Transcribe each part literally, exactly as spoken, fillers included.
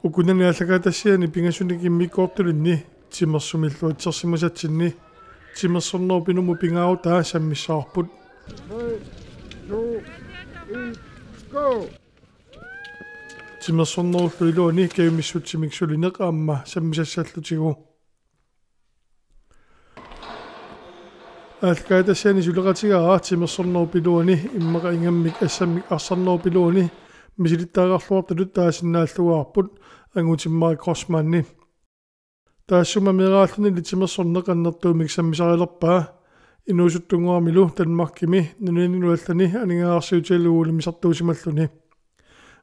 Ukunani aallakaatitassiani pingasunik immikkoortulinni timersumilluatsersimasatsinni timersornerup inummut pingaarutaa sammissavarput. Timersornerullu iluani kajumissutsimik sulineq aamma sammisassallutigu. Aallakaatitassiani suleqatigaara timersornerup iluani immaqa ingammik assammik arsarnerup iluani misilittagaqarluartutut taasinnaalluarput Angutimmarik Kreutzmannip. Taassuma meeraalluni timersorneq annertuumik sammisarilerpaa inuusuttunnguamilu Danmarkimi nunaninu allani aningaasarsiutigalugu unammisartuusimalluni.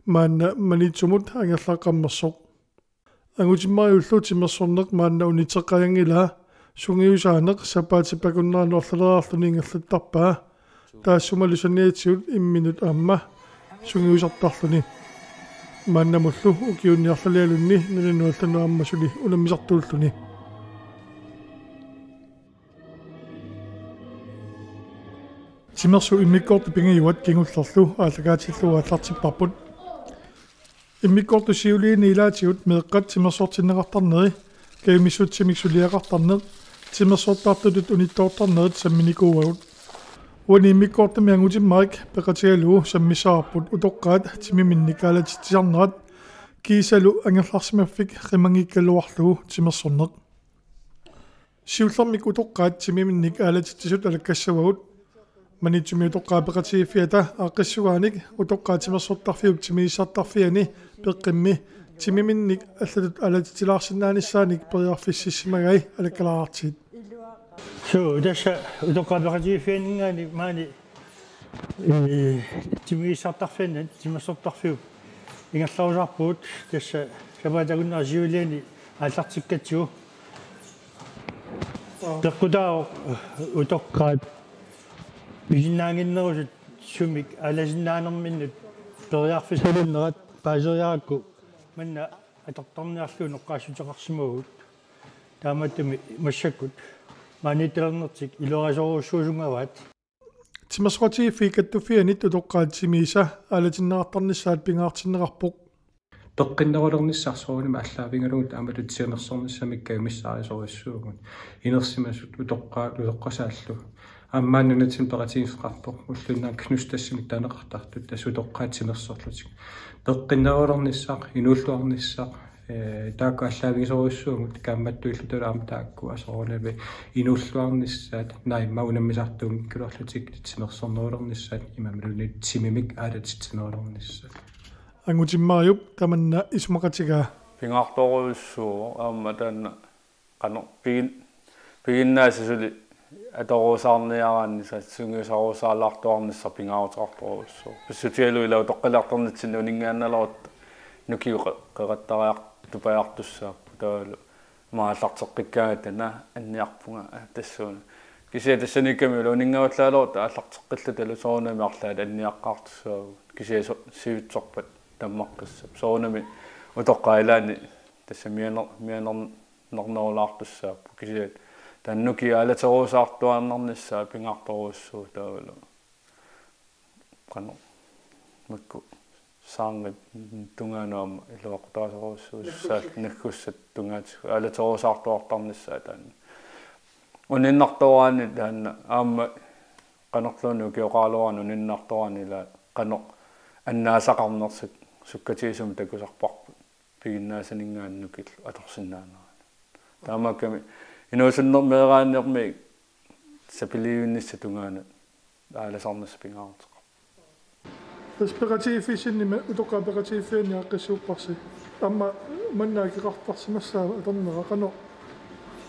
Maanna Maniitsumut angerlaqqammersoq. Angutimmarillu timersorneq maanna unitseqqajanngilaa sungiusaaneq sapaatip akunnerani arlaleriarluni ingerlattarpaa. Taassumalu saniatigut imminut aamma sungiusartarluni. Maannamullu ukiuni arlalialunni nunanut allanut aamma suli unammisartuulluni. Timersup immikkoortut pingajuat kingullerlu aallakaatillugu aallartipparput. Immikkoortut siuliini ilaatigut meeqqat timersortinneqartarneri, kajumissutsimik suliaqartarneq, timersortartutut unittoortarnerit samminikuuagut. Uani immikkoortumi Angutimmarik peqatigalugu sammissavarput utoqqaat timiminnik aalatitsisarnerat kiisalu angerlarsimaffik qimanngikkaluarlugu timersorneq. Siullermik utoqqaat timiminnik aalatitsisut alakkassavagut. Maniitsumi Utoqqaat Peqatigiiffiata aaqqissugaanik utoqqaat timersortarfiup timiissartarfiani peqqimmi timiminnik allatut aalatitsilaarsinnaanissaanik periarfississimagai alakkalaartigit. Suu, tassa Utoqqaat Peqatigiiffianinngaanniit maani, ee, timiissartarfiannut timersortarfiup ingerlarusaarpugut, tassa sapaatip akunnera siuliani aallartikkatsigu. Peqqutaavoq utoqqaat pisinnaannginnerusut sumik aalasinnaanerminnut periarfissalunnerat paaseriarakku manna atortarniarlugu noqqaassuteqarsimavugut. Taamaattumik massakkut maaniittalernertik iluarisorujussuusunngavaat. Timersoqatigiiffiit Kattuffiannit utoqqaat timiisa aalatinneqartarnissaat pingaartinneqarpoq. Peqqinnerulernissaq soorunami aallaavigalugu taamatut timersornissamik kajumissaarisorujussuuvugut. Inersimasut utoqqaat utoqqasaallu. Aamma nunatsinni peqatigiiffeqarpoq ulluinnarni Knudsdattsimik taaneqartartut tassa utoqqaat timersorlutik. Peqqinnerulernissaq, inuulluarnissaq, ee, taakku aallaavigisorujussuuvugut, kaammattuillutalu aamma taakku soorunami inuulluarnissaat, naamik unammisartuunngikkaluarlutik timersornerulernissaat imaluunniit timimik aalatitsinerulernissaat. Angutimmariup tamanna isumaqatigaa. Pingaartorujussuuvoq aamma taanna qanoq pigin-, piginnaasat suli atoruusaarniaraanni sungiusaruusaalaartuarnissaq pingaaruteqartorujussuuvoq. Pissutigalugu ila utoqqaliartornitsinni uninngaannalerutta nukiuq qe-, qeqattariartupajaartussaapput taavalu aamma aallarteqqikkaangatta anniarpunga, aa, tassuuna. Kisianni tassaniikkami ila uninngavallaaleruttalu aallarteqqillutalu soorunami arlaat anniaqqaartussaavugut. Kisianni so-, sivitsorpat tammaqqissapput. Soorunami utoqqaat ilaanni tassa mianer-, mianer-, nernerulaartussaapput. Kisianni taanna nukiup aalateruusaartuaannarnissaa pingaartorujussuuvoq taavalu. Qanoq makku saarngit tungaanut aamma iluaqutaasorujussuussaat naggussat tungaatigut aalateruusaartuartarnissaa taanna. Uninnartoraanni taanna aamma qanorluunniit ukioqaraluaraanni uninnartoraanni ila qanoq annaasaqarnersut sukkatigisumik takusarparput. Piginnaasaninngaanniit nukillu atorsinnaaneranut. Taamaakkami inuusunnermi meeraannermi sapiliuinnissap tungaanut aalasarnissaq pingaaruteqarpoq. Tassa peqatigiiffissinni ma-, utoqqaat peqatigiiffianni aaqqissuupparsi. Aamma manna akeqartarsimassaaq atornera, qanoq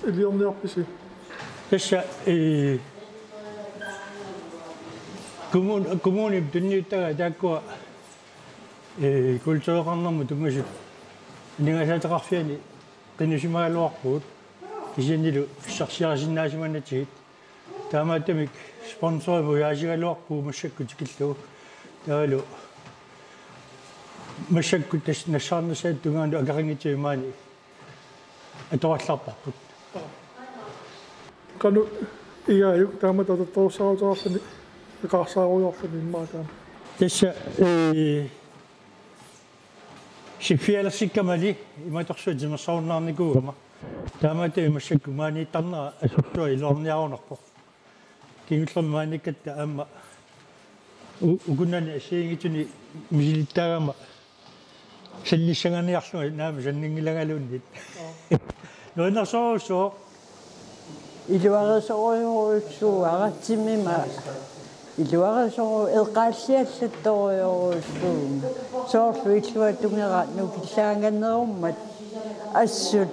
iliorniarpisi? Tassa, ee, kommun-, kommunip tunniuttagaat taakkua, ee, kultureqarnermut tunngasut aningaasaateqarfianni qinusimagaluarpugut, kisiannili pissarsiarisinnaasimanatsigit. Taamaattumik sponsorimut ujaasigaluarpugut massakkut tikillugu. Taavalu massakkut tassa nassaarnissaata tungaanut akeqanngitsumik maani atorallaarparput. Qanoq igaajuk taamatut atortorujussuusarluni, eqaarsaarujussuarluni immaqa taama? Tassa, ee, Siffialersikkamali imatorsuaq timersorunnaarnikuugama. Taamatut massakkut maaniittarnera asorsuaq iluarniarunarpoq. Kingullermi maaniikkatta aamma u-, ukunnani assigiinngitsuni misilittaagama sannissanganiarlunga naamik sanninngilangaluunniit. Nuannersorujussuuvoq. Iluarisorujussuuara timmima. Iluarisoru-, eqqaalliallattorujussuuvunga. Soorlu illuatungera nukillaanganerummat assut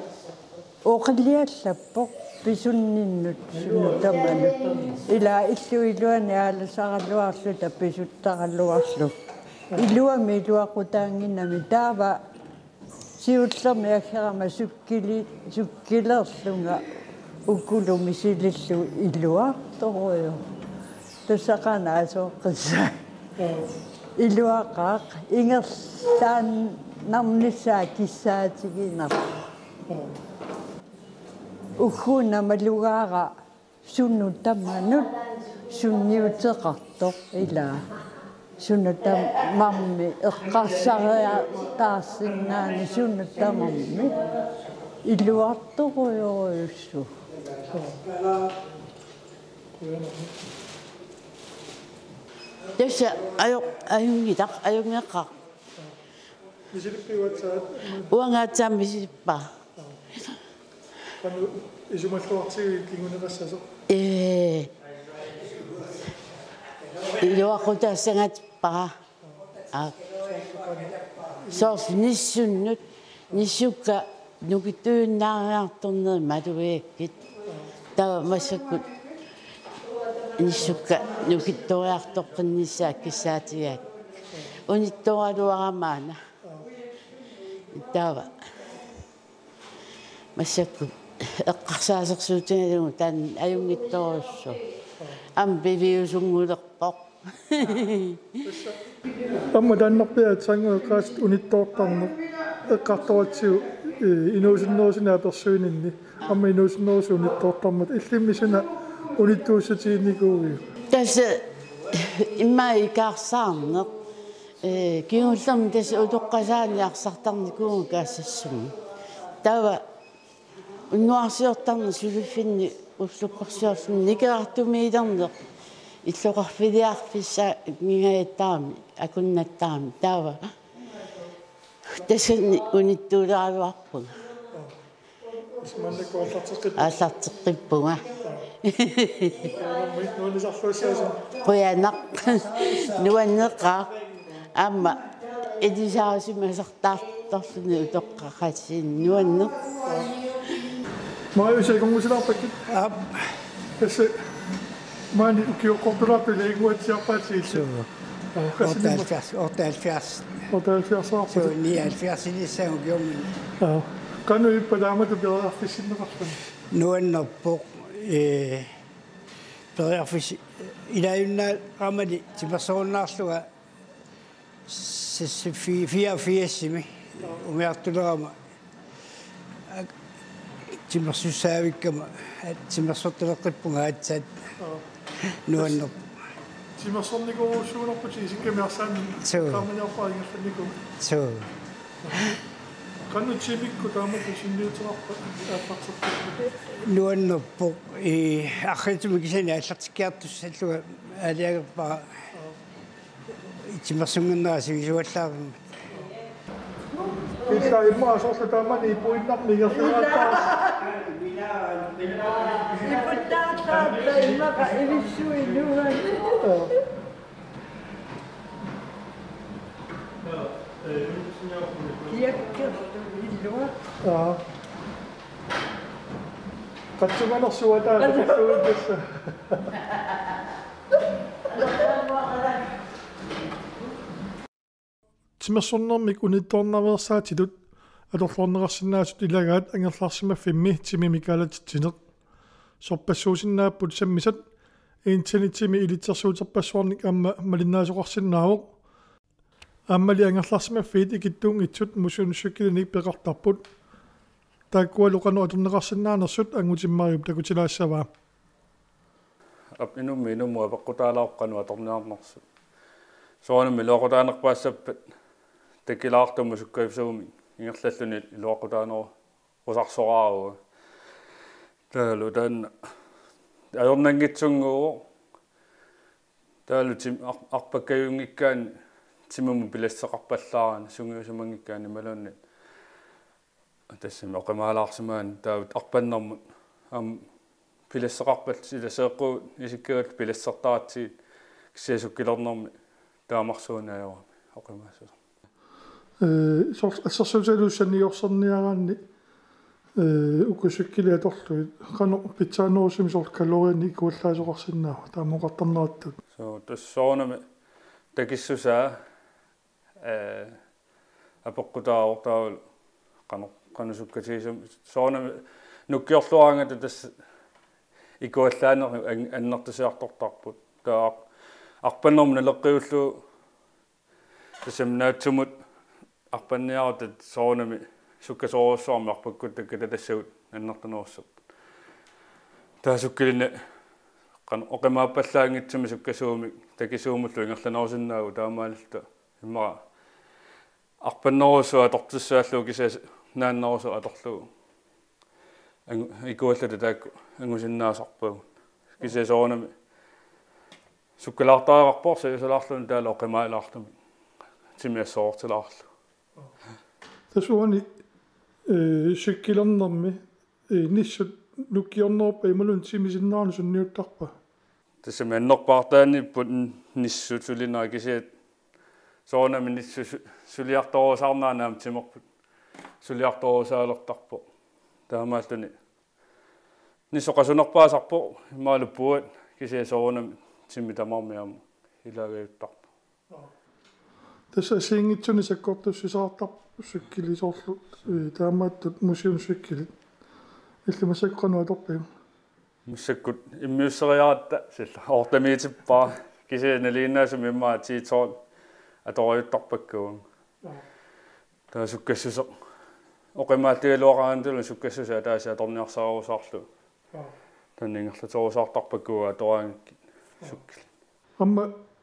oqiliallappoq pisunninnut sunut tamanut. Ila illup iluani aalasaraluarluta pisuttaraluarluta. Iluamik iluaqutaannginnami taava siullermik aggerama sukkili-, sukkilerlunga ukulu misilillugu iluartorujuk. Tassa qanoq asooqqissaaq. Iluaqaaq ingerlaannarnissaa kissaatiginarpoq. Ugguuna malugaara sunut tamanut sunniuteqartoq ila. Sunut tamarmi eqqarsariataarsinnaaneq sunut tamarmi iluartorujussuuvoq. Tassa ajo-, ajunngitaq, ajunngeqaaq. Misilippiugatsigu? Uangatsiamik misilippara. Qanoq isumalluartigu kinguneqassasoq? Ee. Iluaqutaassangatippara. Aa. Soorlu nissunnut, nissukka nukittuinnaariartornerit malugigakkit. Taava massakkut nissukka nukittoriartoqqinnissaat kissaatigaat. Unittooraluarama aana. Taava massakkut eqqarsaasersuutigalugu taanna ajunngitsorujussuuvoq. Aamma piviusunngulerpoq. Aamma taannarpiaat sanngoqqaasut unittoortarneq eqqartoratsigu, ee, inuusunnerusunik apersuininni. Aamma inuusunnerusunik unittoortarmat illimmi suna unittuussutiginikuuiuk? Tassa immaqa ikaarsaarneq. Ee, kingullermik tassa utoqqasaani arsartarnikuuvunga Kaassassummi. Taava unnuarsiortarneq suliffinni ullukkorsiorluni nikerartumiilerneq illoqarfiliarfissaanngingajattaarami akunnattaarami taava tassani unittuuleraluarpunga. Maannakkut aallarteqqippunga. Aallarteqqippunga. Nuannisarluassaasut. Qujanaq. Nuanneqaaq. Aamma ilisarisimasartaartorluni utoqqaqatigiinni nuanneq. Marius, akornusilaarpakkit? Aap. Tassa maani ukioqqortulaartoq ilaginnguatsiarpaatit illit? Suu. Aa, qassinik? Otteoghalvfjerds, otteoghalvfjerds. Otteoghalvfjerds. Suu, nioghalvfjerds ilissaanga ukiormanna. Aa. Qanoq ippa taamatut periarfissinneqarluni? Nuannerpoq, ee, periarfis-, ilaajunnaarama timersorunnaarlunga seks-, fi-, fireogfirsimi umiartulerama. Ak-, timersussaavikkama, at-, timersortaleqqippunga aatsaat. Aa. Nuannerpoq. Timersornikuusuunarputit isikkami arsaannik. Suu. Qaamaniarpara ingerlannikuugit. Suu. Qanoq timikkut taamatut sunniuteqarpat aallarteqqippat? Nuannerpoq, ee, arriitsumik kisianni aallartikkiartussallunga aalajangerpara. Aa. Timersunnginnera sivisuallaarmat. Kissa immaqa soorlu taamani ipuinnarmi ingerlagaattaa. Iputtaartaarta immaqa ivissuinuan. Kiakkerlugilluaq. Aa. Qatsumanersuaq taava tassa. Timersornermik unittoornaveersaatitut atorluarneqarsinnaasut ilagaat angerlarsimaffimmi timimik kaalatitsineq. Sorpassuusinnaapput sammisat internetimi ilitsersuuterpassuarnik aamma malinnaasoqarsinnaavoq. Aammali angerlarsimaffiit ikittuunngitsut motionscykelinik peqartarput. Taakkualu qanoq atorneqarsinnaanersut Angutimmarup takutilaassavaa. Aap, inummit inummut apeqqutaalaarpoq qanoq atorniarnersut. Soorunami iluaqutaanerpaassappat Takilaartumut sukkasuumik ingerlalluni iluaqutaanerusarsoraarua. Taavalu taanna ajornanngitsunnguuvoq. Taavalu tim-, ar-, arpakkajunngikkaanni timimut pilasseqarpallaarani sungiusimanngikkaanni imaluunniit. Tassami oqimaalaarsimaani taava arpannermut aamma pilasseqarpat silaseeqqu isikkagut pilassertaratsigit kisianni sukkilernermi taamarsuuneq ajorami oqimaassuseq. Ee, soorlu assersuutigalugu saniorserniaraanni, ee, uku cykelit atorlugit qanoq pitsaanerusumik soorlu kaloriinik ikuallaasoqarsinnaava taama oqartarnerattut? Suu, tassa soorunami takissusaa, ee, apeqqutaavoq taavalu qanoq, qanoq sukkatigisumik. Soorunami nukkiorluaraangatta tassa ikuallaaneq an-, annertusiartortarpoq. Taava arpannermut naleqqiullugu tassami naatsumut arpanniarutta soorunami sukkasoorujussuarmik arpakkuttakkatta tassagut annertunerussapput. Taava cykelinni qanoq oqimaappallaanngitsumik sukkasuumik takisuumullu ingerlanerusinnaavugut taamaalilluta immaqa arpannerujussuaq atortussaallugu kisianni naannerujussuaq atorlugu angu-, ikualluta taakku angusinnaasarpagut. Kisianni soorunami sukkalaartariaqarpoq sajussalaarluni taavalu oqimaalaartumik timi assoortilaarlugu. Tassa uani, ee, cykelernermi, ee, nissut nukkiorneruppat imaluunniit timi sinnerani sunniuttarpa? Tassami annerpaartaaniipput nissut sulinera kisianni soorunami nissut su-, suliartorusaarnera aamma timerput suliartorusaalertarpoq. Taamaalluni nissut qasunerpaasarpoq imaluunniit puat kisianni soorunami timi tamarmi aamma ilaagajuttarpoq. Tassa assigiinngitsunik sakkortussisartarpoq cykelit soorlu, ee, taamaattut motionscykelit. Illit massakkut qanoq atorpiuk? Massakkut immiusseriaratta silla oortamiitippara kisianni nalinginnaasumik immaqa ti tolv atorajuttarpakka uanga. Taava sukkassuseq oqimaalligaluaqaannarluni sukkassuseq ataaseq atorniarsarusaarlugu. Taanna ingerlaterusaartarpakka uagut atoraangakkit sukkilit. Aamma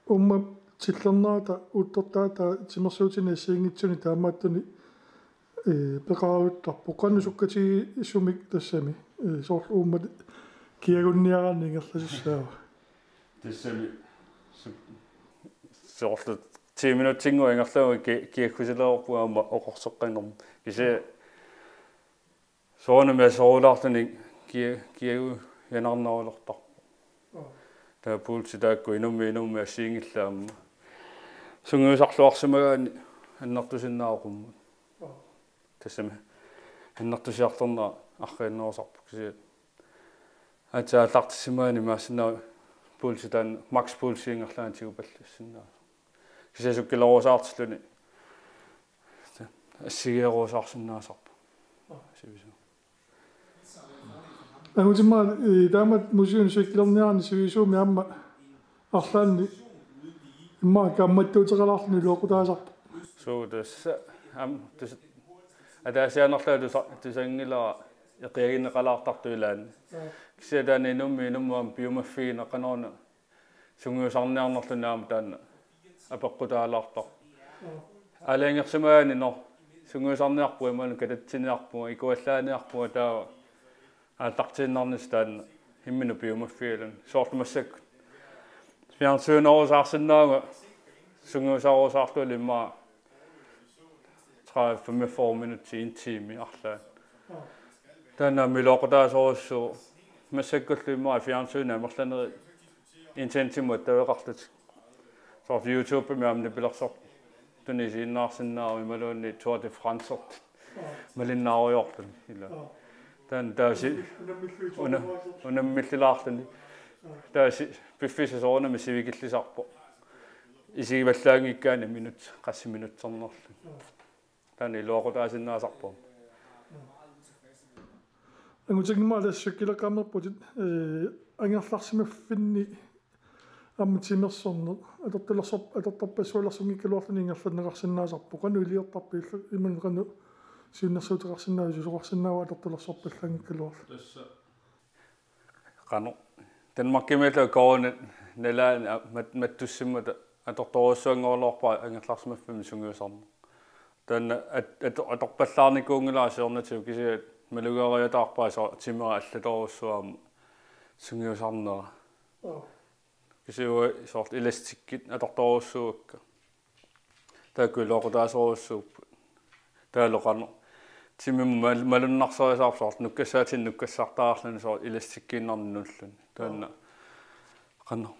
uumma tillernerata uuttortaata timersuutinik assigiinngitsunik taamaattunik, ee, peqarajuttarpoq. Qanoq sukkatigisumik tassami, ee, soorlu uumma kiagunniaraanni ingerlasussaava? Tassami su-, soorlu ti minutsinnguaq ingerlavugut ki-, kiaggusilerpunga aamma oqorseqqinnermut. Kisianni soorunami assorulaarluni kia-, kiagujanarnerulertarpoq. Taava pulsi taakku inummit inummut assigiinngillat aamma. Sungiusarluarsimagaanni annertusinnaavoq qummut. Tassami annertusiartornera arriinnerusarpoq kisianni. Aatsaat aallartissimagaanni imaassinnaavoq pulsi taanna max pulsi ingerlaannaq tigupallassinnaavoq. Kisianni sukkilerusaartilluni assigiiarusaarsinnaasarpoq. Sivisuumik. Angutimmaat, ee, taamatut motionscykelerniaraanni sivisuumik aamma arlaanni immaqa kaammattuuteqalaarluni iluaqutaasarpoq. Suu, tassa aamma tus-, ataasiaannarlunga tusa-, tusanngilara eqiagineqalaartartoq ilaanni. Kisianni taanna inummit inummut aamma piumaffigineq qanoruna sungiusarniarnerluni aamma taanna apeqqutaalaartarpoq. Aalajangersimagaanni, nå, sungiusarniarpunga imaluunniit katatsiniarpunga, ikuallaaniarpunga taava aallartiinnarnissaq taanna imminut piumaffigaluni. Soorlu massakkut fjernsynerusaarsinnaavunga sungiusarusaarlunga immaqa tredive femogfyrre minutsit, en time arlaat. Taanna aamma iluaqutaasorujussuuvoq massakkullu immaqa fjernsyni amerlanerit internetimut attaveqarlutik. Soorlu YouTubemi aamma nipilersortuni isiginnaarsinnaavoq imaluunniit Tour de France malinnaarujoorluni ila. Taanna taava una-, unammillilaarluni. Taava si-, piffissaq soorunami sivikillisarpoq. Isigivallaanngikkaanni minut, qassit minutsernerluni. Taanna iluaqutaasinnaasarpoq. Angutinngimmat tassa cykeqarnerputit, ee, angerlarsimaffinni aamma timersorneq atortulersor-, atortorpassualersunngikkaluarluni ingerlanneqarsinnaasarpoq. Qanoq iliortarpit illu-, imaluunniit qanoq siunnersuuteqarsinnaava, susoqarsinnaava atortulersorpallaanngikkaluarlugu? Tassa qanoq Danmarkimiillu corona nalaani a-, mat-, mattussimmata atortorujussuanngoraluarpara angerlarsimaffimmi sungiusarneq. Taanna at-, at-, atorpallaarnikuunngilaq siornatigut, kisianni malugeriataarpaa soorlu timera allatorujussuarmik sungiusarnera. Joo. Kisianni soorlu elastikkit atortorujussuuakka. Taakku iluaqutaasorujussuupput. Taavalu qanoq timimut mal-, malunnarserisarput soorlu nukkassaatinik nukkassartariarluni soorlu elastikkiinnarnik nuulluni. Taanna qanoq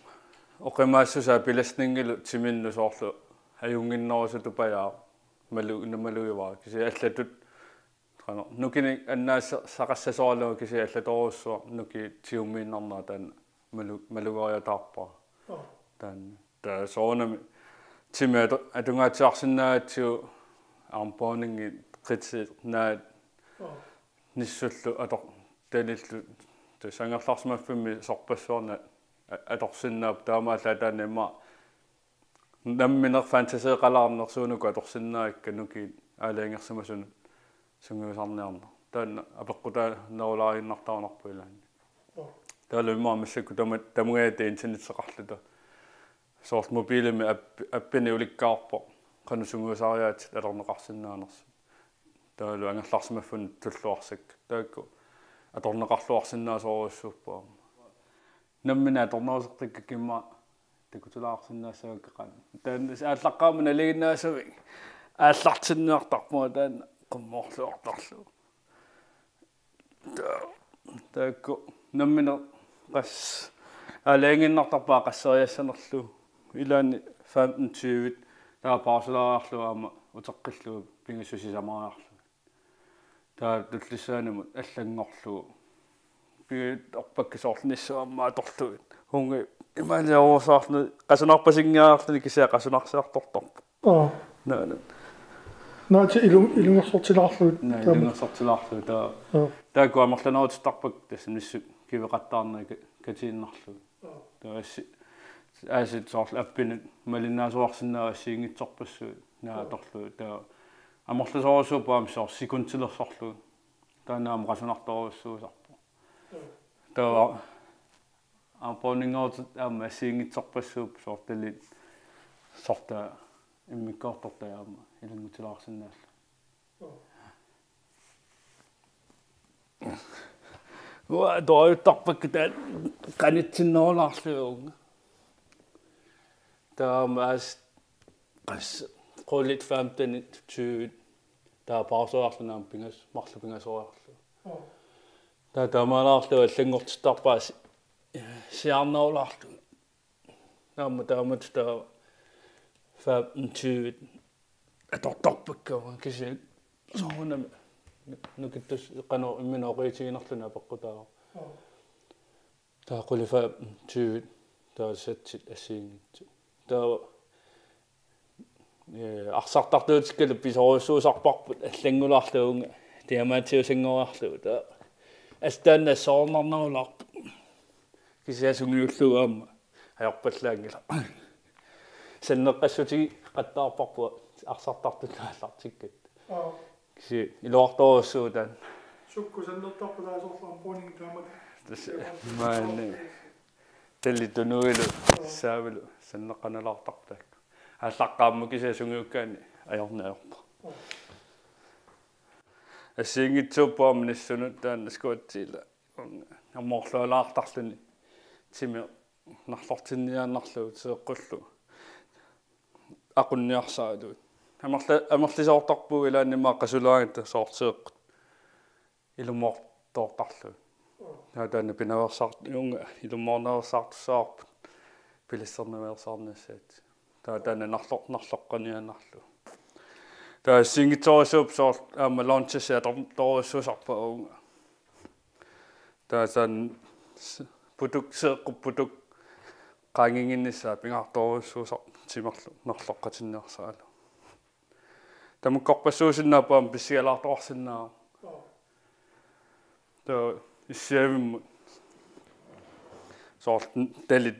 oqimaassusaa belastningilu timinnut soorlu ajunnginnerusutut pajaaq malu-, malugivara. Kisianni allatut qanoq nukinik annaasaqassasoralugu kisianni allatorujussuaq nukiit tigumiinnarnera taanna malu-, malugeriataarpara. Joo. Taanna. Taava soorunami timi atu-, atungaatsiarsinnaagatsigu armbøjningit qitiit naat Joo. nissullu ator-, talillu tassa angerlarsimaffimmi sorpassuarnut a-, atorsinnaapput, taamaallaat taanna immaqa nammineq fantaseeqalaarneq suunuku atorsinnaavakka nukiit aalajangersimasunut sungiusarniarneq. Taanna apeqqutaanerulaariinnartarunarpoq ilaanni. Joo. Taavalu immaqa massakkut tama-, tamangajatta internetteqarluta. Soorlu mobilimik app-, appinik ulikkaarpoq qanoq sungiusariaatsit atorneqarsinnaanersut. Taavalu angerlarsimaffinnut tulluarsakka. Taakku atorneqarluarsinnaasorujussuupput aamma. Nammineq atornerusertakkakka immaqa takutulaarsinnaassavakka qanoq. Taanna aallaqqaammut nalinginnaasumik aallartinniartarpunga taanna qummoorluartarlugu. Ta-, taakku nammineq qas-, aalajangiinnartarpaa qasseriassanerlugu. Ilaanni femten tyve taava pausileriarlugu aamma uteqqillugu pingasut sisamariarlugit. Taava tullissaanimut allanngorlugu. Piit orpakka soorlu nissut aamma atorlugit. Uunga imaaliarusaarluni qasunarpasinngeriarluni kisianni qasunarsiartortarpoq. Joo. Naanat. Naati ilu-, ilungersortilaarlugit. Naa, taama. Ilungersortilaarlugit taava. Joo. Taakku amerlanerutittarpakka tassa nissut kiveqattaarnerit ka-, katiinnarlugit. Joo. Taava assi-, aasiit soorlu appinut malinnaasuarsinnaavat assigiinngitsorpassuit. Naa, joo, atorlugit. Taava amerlasoorujussuupput aamma soorlu sekundilersorlugit. Taanna aamma qasunartorujussuusarpoq. Joo. Taava armbøjningertut aamma assigiinngitsorpassuupput soorlu tallit soorlu immikkoortortai aamma ilanngutsilaarsinnaallugit. Uanga atuariuttarpakka taanna qanitsinnerulaarlugu. Taava aamma aasiit qas-, qulit femtenit tyvet. Taava pauseerluni aamma pingas-, marluk pingasoriarlugu. Taava taamaalillugu allanngortittarpaa si-, siaarnerulaarlugu. Aamma taamatut taava femten tyve atortarpakka kisianni soorunami nukittussat qanoq imminut oqiitiginerluni apeqqutaavoq. Taava qulit femten tyve taava satsit assigiinngitsut. Taava, ee, arsartartuutikkalu pisorujussuusarparput allanngulaarlugu uunga diamantiusanngoriarlugu taava. Assut taanna soorunarnerulaarpoq. Kisianni sungiullugu aamma ajorpallaanngilaq. Sanneqqassutigeqattaarparput arsartartut aallartikkatta. Joo. Kisianni iluartorujussuuvoq taanna. Sukkut sannertarput taava soorlu armbøjning taamatut. Tassa maani. Tallit tunuilu, joo, saavilu sanneqqanalaartarput taakku. Aallaqqaammut kisianni sungiukkaanni ajorneq ajorpoq. Joo. Assigiinngitsuupput aamma nissunut taanna squattiila. Amerlalaartarluni timi narlortinniaannarlugu seeqqullugu aqunniarsaralugu. Amerla-, amerlisoortarpugut ilaanni immaqa qasulaangatta soorlu seeqqut ilumoortoortarlugit. Taava taanna pinaveersaart-, uunga ilumoornereersaartussavarput pilissernaveersaarnissaat. Taava taanna narlo-, narloqqaniaannarlugu. Taava assigiinngitsorujussuupput soorlu aamma launchisi atortorujussuusarput uunga. Taava taanna s-, putuk, seeqqup putuk qaanginnginnissaa pingaartorujussuusarpoq timerlu narloqqatinniarsaralugu. Tamakkorpassuusinnaapput aamma pissigalaartoqarsinnaavoq. Taava issiavimmut soorlu tallit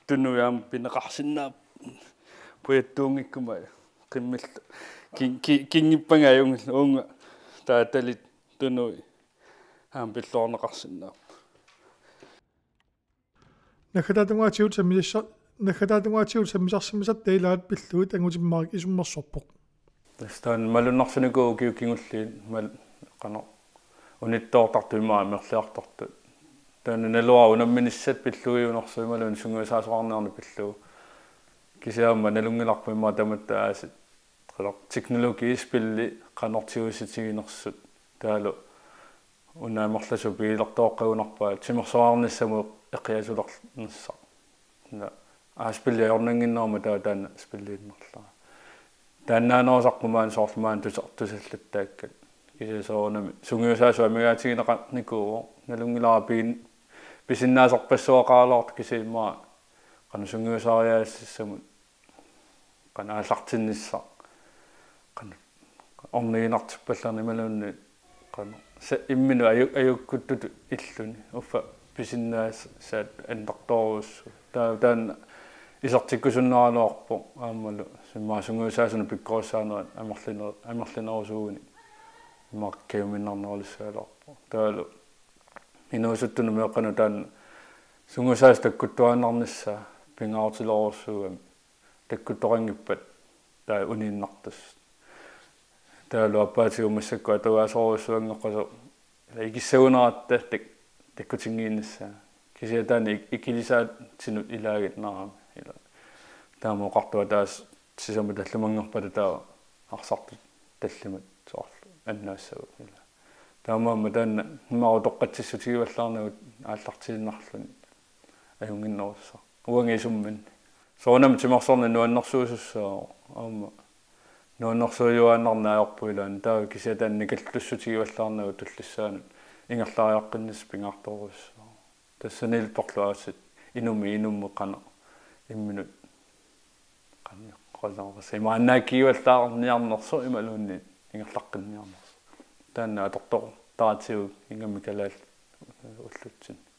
tunui aamma pineqarsinnaapput. Pujattuunngikkuma qimmillu. Kin-, ki-, kinngippaga ajunngilaq uunga taava tallit tunui aamma pilluarneqarsinnaapput. Naggataatungaatigut sammisassa-, naggataatungaatigut sammisarsimasatta ilaat pillugit angutimmarik isummersorpoq. Taanna malunnarsinikuuvoq ukiut kingulliit, mal-, qanoq, unittoortartut immaqa amerliartortut. Taanna naluara unamminissat pilluiunersoq imaluunniit sungiusaasoqarniarneq pillugu. Kisianni aamma nalunngilarput immaqa tamatta aasiit, qanoq, teknologiispilli qanoq tigusitiginersut. Taavalu una amerlasuut pigilertoqqagunarpaat timersoqarnissamut eqiasulernissaa. Una aaspilli ajornannginnerma taava taanna spilliinnarlara. Taannaanerusarput maani soorlu maani tusa-, tusallattaakkat. Kisianni soorunami sungiusaasut amigaatigineqarnikuuvoq. Nalunngilara piin-, pisinnaasarpassuaqaraluartoq kisianni immaqa qanoq sungiusariaassissamut qanoq aallartinnissaq, qanoq orniginartippallarneq imaluunniit qanoq sa-, imminut aju-, ajukkutut illuni uffa pisinnaasat annertoorujussuit. Taa-, taanna isertikkusunnaraluarpoq aammalu immaqa sungiusaasunut pikkorissaanerat amerliner-, amerlinerusuugunik immaqa kajuminnarnerulissaagaluarpoq. Taavalu inuusuttunut meeqqanut taanna sungiusaasut takkuttuaannarnissaa pingaarutilerujussuugami takkuttoqanngippat taava uniinnartussat. Taavalu aappaatigut massakkut atugaasorujussuanngoqqasoq ila ikissagunaratta tak-, takkutinngiinnissaa. Kisianni taanna ik-, ikilisaatinut ilaaginnarami ila. Taama oqartoq ataaseq sisamat tallimanngorpata taava arsartut tallimat soorlu annaassavagut ila. Taamaammat taanna immaqa utoqqatsissutigivallaarnagu aallartiinnarluni ajunnginnerussaaq. Uanga isummanni. Soorunami timersorneq nuannersuusussaavoq aamma. Nuannersuujuaannarneq ajorpoq ilaanni. Taava kisianni taanna nikallussutigivallaarnagu tullissaanut ingerlariaqqinnissaq pingaartorujussuuvoq. Tassaniilli porlu aasiit inummit inummut qanoq imminut qanoq qullerpas imaannaakkiivallaarniarnersoq imaluunniit ingerlaqqinniarnersoq. Taanna atortortaratsigu ingammik kalaallit ullutsinni.